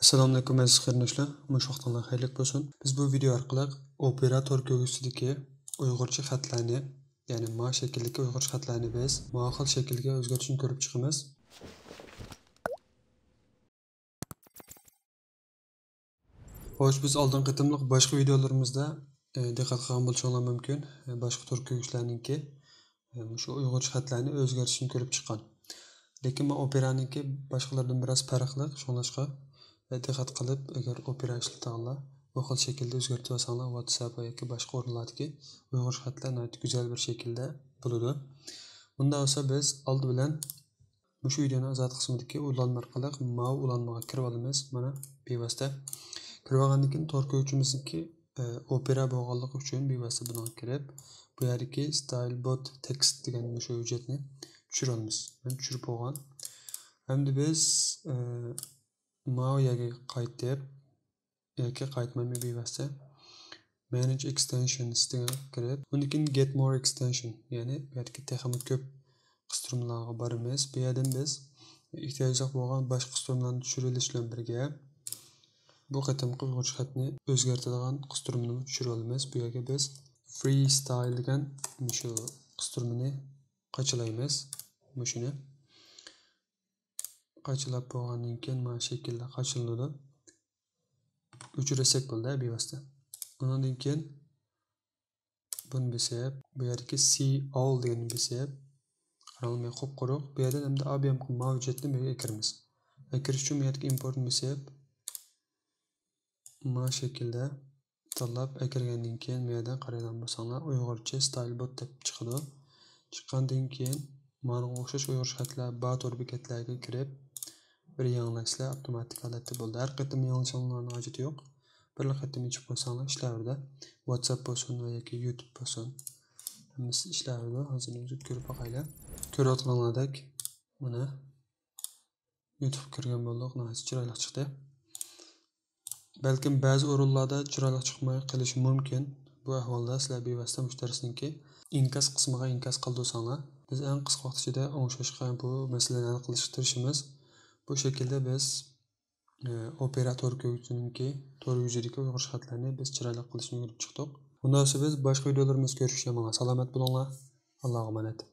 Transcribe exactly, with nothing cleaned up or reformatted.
ئەسسالامۇئەلەيكۇم ئەزىز قېرىنداشلار، مۇشۇ ۋاقتىڭلار خەيرلىك بولسۇن. بىز بۇ ۋىدېو ئارقىلىق ئوپېرا تور كۆرگۈچىسىدىكى ئۇيغۇرچە خەتلەرنى، يەنى ما شەكىلدىكى ئۇيغۇرچە خەتلەرنى بىز ما خىل شەكىلگە ئۆزگەرتىشنى كۆرۈپ چىقىمىز. خوش، بىز ئالدىنقى قېتىملىق باشقا ۋىدېئولىرىمىزدا، ئە، دىققەت قىلغان بولۇشۇڭلار مۇمكىن، ئە، باشقا تور كۆرگۈچلەرنىڭكى، ئە، مۇشۇ ئۇيغۇرچە خەتلەرنى ئۆزگەرتىشىنى كۆرۈپ چىققان. لېكىن ما ئوپېرانىڭكى باشقىلاردىن بىراز پەرقلىق، شۇڭلاشقا، ئە، دىققەت قىلىپ، ئەگەر ئوپېرا ئىشلىتىدىغانلار بۇ خىل شەكىلدە ئۆزگەرتىۋالساڭلار، ۋاتساپ ياكى باشقا ئورۇنلاردىكى ئۇيغۇرچە خەتلەر ناھايىتى گۈزەل بىر شەكىلدە بولىدۇ. ئۇنداق بولسا بىز ئالدى بىلەن مۇشۇ ۋىدېونىڭ ئىزاھات قىسمىدىكى ئۇلانما ئارقىلىق ماۋۇ ئۇلانمىغا كىرىپ ئالىمىز. مانا، بىۋاسىتە. كىرىۋالغاندىن كېيىن تور كۆرگۈچىمىزنىڭكى، ئە، ئوپېرا بولغانلىقى ئۈچۈن بىۋاسىتە بۇنىڭغا كىرىپ، بۇ يەردىكى ستايل بوت تېكىست دېگەن مۇشۇ ھۆججەتنى چۈشۈرۈۋالىمىز. مەن چۈشۈرۈپ بولغان. ئەمدى بىز، ئە، ماۋۇ يەرگە قايتىپ، ياكى قايتمايمەن بىۋاسىتە. مانېج ئېكستېنشنس دېگەنگە كىرىپ، ئۇندىن كېيىن گېت مور ئېكستېنشن، يەنى بۇ يەردىكى تېخىمۇ كۆپ قىستۇرمىلارغا بارىمىز. بۇ يەردىن بىز ئېھتىياجلىق بولغان باشقا قىستۇرمىلارنى چۈشۈرۈۋېلىش بىلەن بىرگە، بۇ قېتىمقى ئۇيغۇرچە خەتنى ئۆزگەرتىدىغان قىستۇرمىنىمۇ چۈشۈرۈۋالىمىز. بۇ يەرگە بىز فرىستايل دېگەن مۇشۇ قىستۇرمىنى قاچىلايمىز. مۇشۇنى قاچىلاپ بولغاندىن كېيىن، مانا شەكىلدە قاچىلىنىدۇ. ئۆچۈرۈۋەتسەك بولدى، بىۋاسىتە. ئۇنىڭدىن كېيىن بۇنى بېسىپ، بۇ يەردىكى سى ئول دېگەننى بېسىپ، قاراڭلىماي قۇپقۇرۇق. بۇ يەردىن ئەمدى ئا بىيامقى ماۋۇ ھۆججەتنى بۇ يەرگە ئەكىرىمىز. ئەكىرىش ئۈچۈن بۇ يەردىكى ئىمپورتنى بېسىپ، مانا شەكىلدە تاللاپ ئەكىرگەندىن كېيىن، بۇ يەردىن قارايدىغان بولساڭلار، ئۇيغۇرچە ستايل بوت دەپ چىقىدۇ. چىققاندىن كېيىن، ماڭىغا ئوخشاش ئۇيغۇرچە خەتلەر بار تور بېكەتلەرگە كىرىپ، بىر يېڭىلاشسىلەر ئاپتوماتىك ھالەتتە بولىدۇ. ھەر قېتىم يېڭىلىشىڭلارنىڭ ھاجىتى يوق. بىرلا قېتىم ئېچىپ قويساڭلار ئىشلەۋېرىدۇ. ۋاتساپ بولسۇن ۋە ياكى يۇتۇب بولسۇن. ھەممىسى ئىشلەۋېرىدۇ. ھازىر ئۆزى كۆرۈپ باقايلى. كۆرۈۋاتقىنىڭلاردەك، مانا، يۇتۇبقا كىرگەن بولدۇق. ناھايىتى چىرايلىق چىقتى. بەلكىم بەزى ئورۇنلاردا چىرايلىق چىقماي قېلىشى مۇمكىن. بۇ ئەھۋالدا سىلەر بىۋاسىتە مۇشۇ دەرسنىڭكى ئىنكاس قىسمىغا ئىنكاس قالدۇرساڭلار، بىز ئەڭ قىسقا ۋاقىت ئىچىدە ئوڭشاشقا بۇ مەسىلىنى ھەل قىلىشقا تىرىشىمىز. بۇ شەكىلدە بىز، ئە، ئوپېرا تور كۆرگۈچىنىڭكى تور يۈزىدىكى ئۇيغۇرچە خەتلەرنى بىز چىرايلىق قىلىشنى ئۆگىنىپ چىقتۇق. ئۇنداق بولسا بىز باشقا ۋىدېئولىرىمىزدا كۆرۈشكىچە ماڭا سالامەت بولۇڭلار. ئاللاغا ئامانەت.